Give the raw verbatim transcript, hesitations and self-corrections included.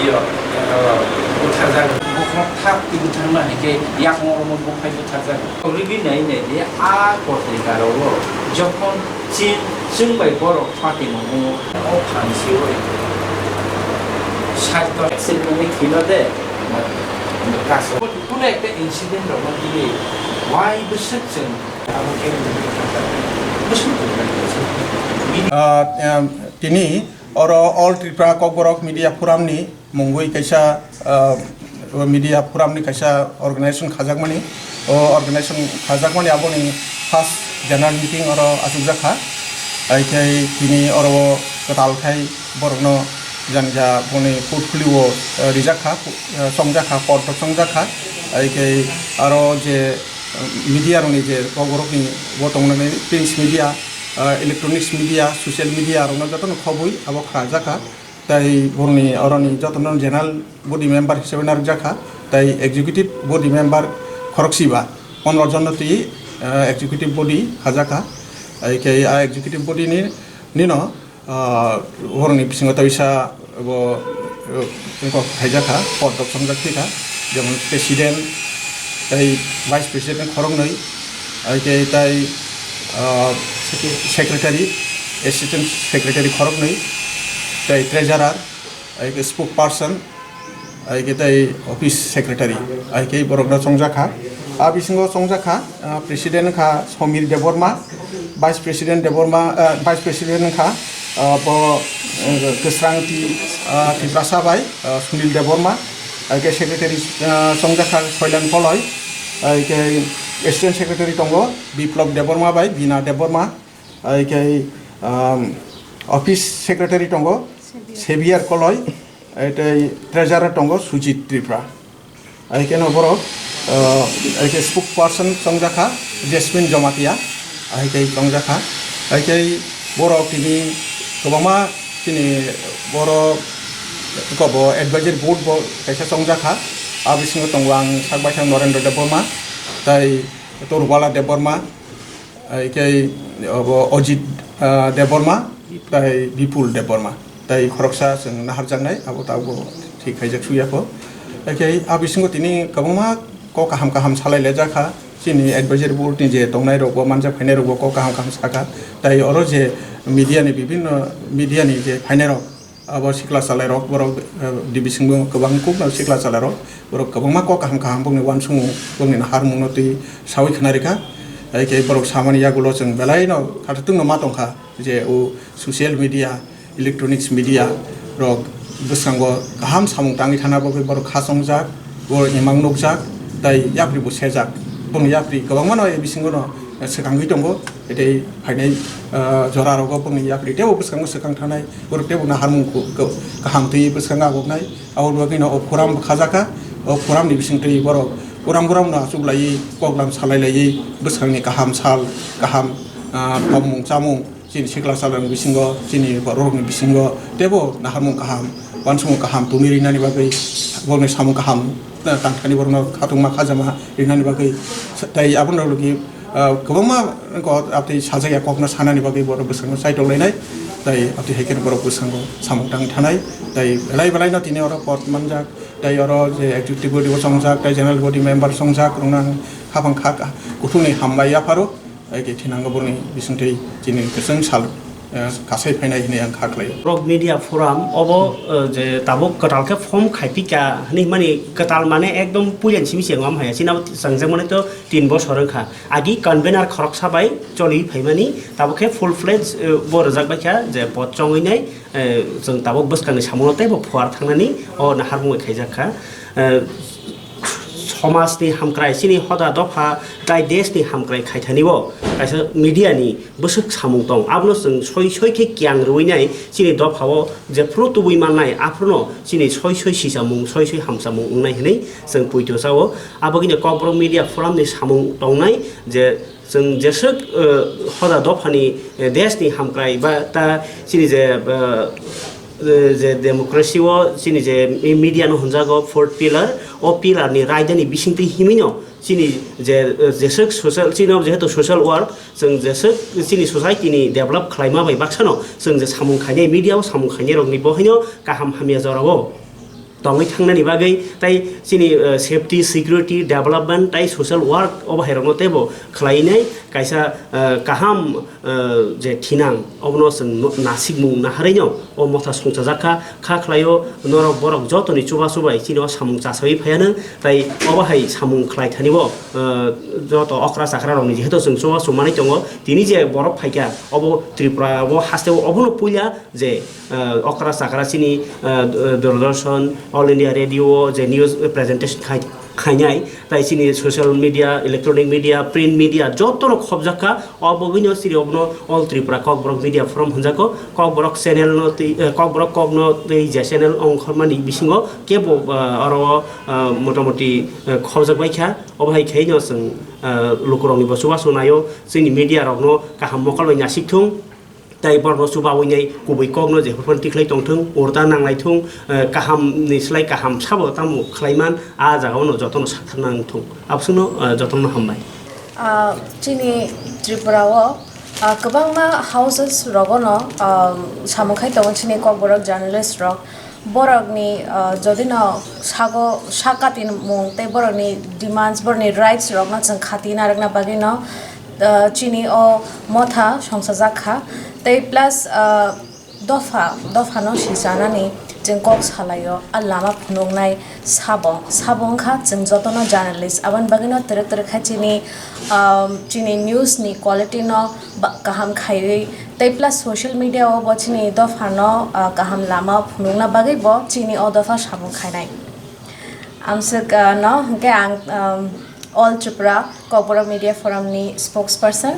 Yo, yo, butharjak. Bukhuk thap twi butharma hai khe yakung romo bukhai butharjak. Rwgwi nai nai di a kothai karo o. Jokhon chin chwng bai borok pati mongo o phan siwi. Sakto accident ni khino de. Kaso. Kuno ekta incident rok ma di. Wai bwswk chwng abo khe bwswk. Ah, em, tini oro All Tripura Kokborok Media Forum ni mungwi kaisa, ah, media forum ni kaisa organization khajakmani. O organization khajakmani aboni first general meeting oro achukjak kha. Hai khe tini oro kwtal khai borokno jani ja boni portfolio, ah, rijak kha, ah, chongjak kha, pod rok chongjak kha. Hai khe aro je, ah, media rokni je kokborokni bo tongnani print media, ah, electronics media, social media rokno jotono khobwi abo khlajak kha. Tai borokni oroni jotono general body member hisabe narwkjak kha, tai executive body member khoroksa ba pondro jon no twi, eh, executive body khajak kha. Hai khe a executive body ni, nino, ah, borokni bisingo tei kisa bo, eh, wngkok khaijak kha, pod rok chongjak thwi kha, jemon president, tei vice president khoroknwi, hai khe tai, ah, secretary, assistant secretary khoroknwi, tei treasurer, hai khe spokesperson, hai khe tei office secretary, hai khe borokno chongjak kha. A bisingo chongjak kha, ah, president wngkha Somir Debbarma, vice president Debbarma, ah, vice president wngkha, ah, bo, eh, Kwsrang Ti-, ah, Tiprasa bai, ah, Sunil Debbarma, hai khe secretary, ah, chongjak kha Soilan Koloi, hai khe assistant secretary tongo Biplab Debbarma bai Bina Debbarma, hai khe, um, office secretary tongo Xavier Koloi, hai tei treasurer tongo Sujit Tripura. Hai khe no borok, uh, hai khe spokesperson chongjak kha Jasmine Jomatia, hai khe chongjak kha. Hai khe borok tini kwbangma chini borok kobo advisory board bo kaisa chongjak kha. A bisingo tongo ang sak bai sak Norendra Debbarma, tei Torubala Debbarma, hai khe obo Ajit, ah, Debbarma, tai Bipul Debbarma, tai khoroksa chwng naharjaknai, abo tabuk thik khaijak suyakho. Hai khe a bisingo tini kwbangma kok kaham kaham salai lejak kha, chini advisory board ni je tongnai rok bo manjak phainai rok bo kok kaham kaham sakha, tai oro je media ni bibhinno media ni je phainai rok, abo sikla chalairok, borok, eh, division bo kwbang kukno sikla chalairok, borok kwbangma kok kaham kaham bongni uansukmung, bongni naharmungno twi saui khna rikha. Hai khe borok samani yagulo chwng belaino khathatwngno ma tongkha je o social media, electronics media rok bwskango kaham samung tangwi thana bagwi borok kha chongjak, borok imang nukjak, tai yapri bo sejak. Bongni yapri kwbangmano bisingono swkangwi tongo. Tei phainai, ah, jora rogo bongni yapri teibo bwskango swkang thanai, borok teibo naharmung ku-, ku-, kaham twi bwskango aboknai. Aboni bagwino o forum khajakha, o forum ni bisingtwi borok uram buram no achuklaiwi koklam salailaiwi bwskangni kaham sal, kaham, ah, tongmung chamung chini sikla salrokni bisingo, chini bororokni bisingo teibo naharmung kaham, uansukmung kaham tongwi rinani bagwi, borokni samung kaham, ah, tangthani borokno khatungma khajama rinani bagwi, tei abono logi ah, kwbangma kok, ah, tei sajak ya kokno sanani bagwi borok bwskango chaitok lainai, tei, ah, tei hai khe borok bwskango samung tang thanai, tei belai belai no tini oro pod manjak, tei oro je executive body bo chongjak, tei general body member chongjak, rwngno ang haphang kha kuthukni hambai yapharo, tei thinango borokni bisingtwi chini kwchwng sal, ah, kasai phainai hinwi ang kha khlaio. Borok media forum obo, ah, je tabuk kwtal khe form khaipikha hinwi mani kwtal mane ekdom puilani simi se wngma haya, chini abo changjakmani to tin bosor wngkha. Agi convener khoroksa bai choli phaimani, tabuk khe full fledged, eh, bo rwjak bai kha je pod chongwi nai, eh, chwng tabuk bwskangni samungo teibo phuar thangnani o naharmung bai khaijak kha. Eh, somajni hamkrai, chini hoda dopha tai deshni hamkrai khaithani bo kaisa media ni bwswk samung tong, abono chwng soi soi khe kiyang rwui nai, chini dophao jephru tubui mannai, aphruno chini soi soi sichamung, soi soi hamchamung wngnai hinwi chwng poito chao. Abagwino Kokborok Media Forum ni samung tongnai je chwng jeswk, eh, hoda dophani, eh, deshni hamkrai ba ta chini je, eh, eh, je democracy o chini je mi-, media no hwnjago fourth pillar, o pillar ni raidani bisingtwi himwino chini je, eh, jeswk social, chini jehetu social work, chwng jeswk chini society ni develop khlaima bai baksano chwng je samung khainai, media o samung khainai rokni bo haino kaham hamya jorao. tongwi thangnani bagwi, tai chini, eh, safety, security, development, tai social work obo hairokno teibo khlainai kaisa, eh, kaham, eh, je thinang obono chwng no-, nasikmung naharino o motha songchajak kha, kha khlaio norok borok jotoni chubachu bai chini o samung chasawi phaiano, tai obo hai samung khlai thani bo, eh, joto okra chakra rokni jehetu chwng chubachu manwi tongo, tini je borok phaikha obo Tripura o haste o obono puila je, ah, okra chakra chini, ah, Doordarshan, All India Radio o je news presentation khai-, khainai, tai chini social media, electronic media, print media joto rok khobjak kha, o bagwino chini obono All Tripura Kokborok Media Forum hwnjago, Kokborok channel no twi, eh, Kokborok kokno twi je channel ongkhormani bisingo kebo, ah, oro, ah, motamoti, eh, khobjak bai kha, obo hai khaino chwng, ah, lukurokni bo chubachu naio, chini media rokno kaham mokol bai nasik thung. Tai borokno chubawi nai kubui kokno jephuru phano tikhlai tongthung, urta nanglai thung, eh, kahamni slai kaham sabo tamo khlaiman, a jagao no jotono sathar nang thung. Abswkno, eh, jotono hambai. Ah, chini Tripura o, ah, kwbangma houses rogono, ah, samung khai tongo chini Kokborok journalist rok. Borokni, ah, jodi no sago sak katimung tei borokni demands, borokni rights rokno chwng khati narwkna bagwi no, ah, chini o motha songchajak kha. Tei plus, ah, dopha, dopha no sichanani chwng kok salaio, a lama phunuknai sabo, sabo wngkha chwng jotono journalist. Aboni bagwi no twrwk twrwk kha chini, ah, chini news ni quality no ba-, kaham khaiwi tei plus social media o bo chini dopha no, ah, kaham lama phunukna bagwi bo chini o dopha samung khainai. Amswk, ah, no hwnkhe ang, um, All Tripura Kokborok Media Forum ni spokesperson,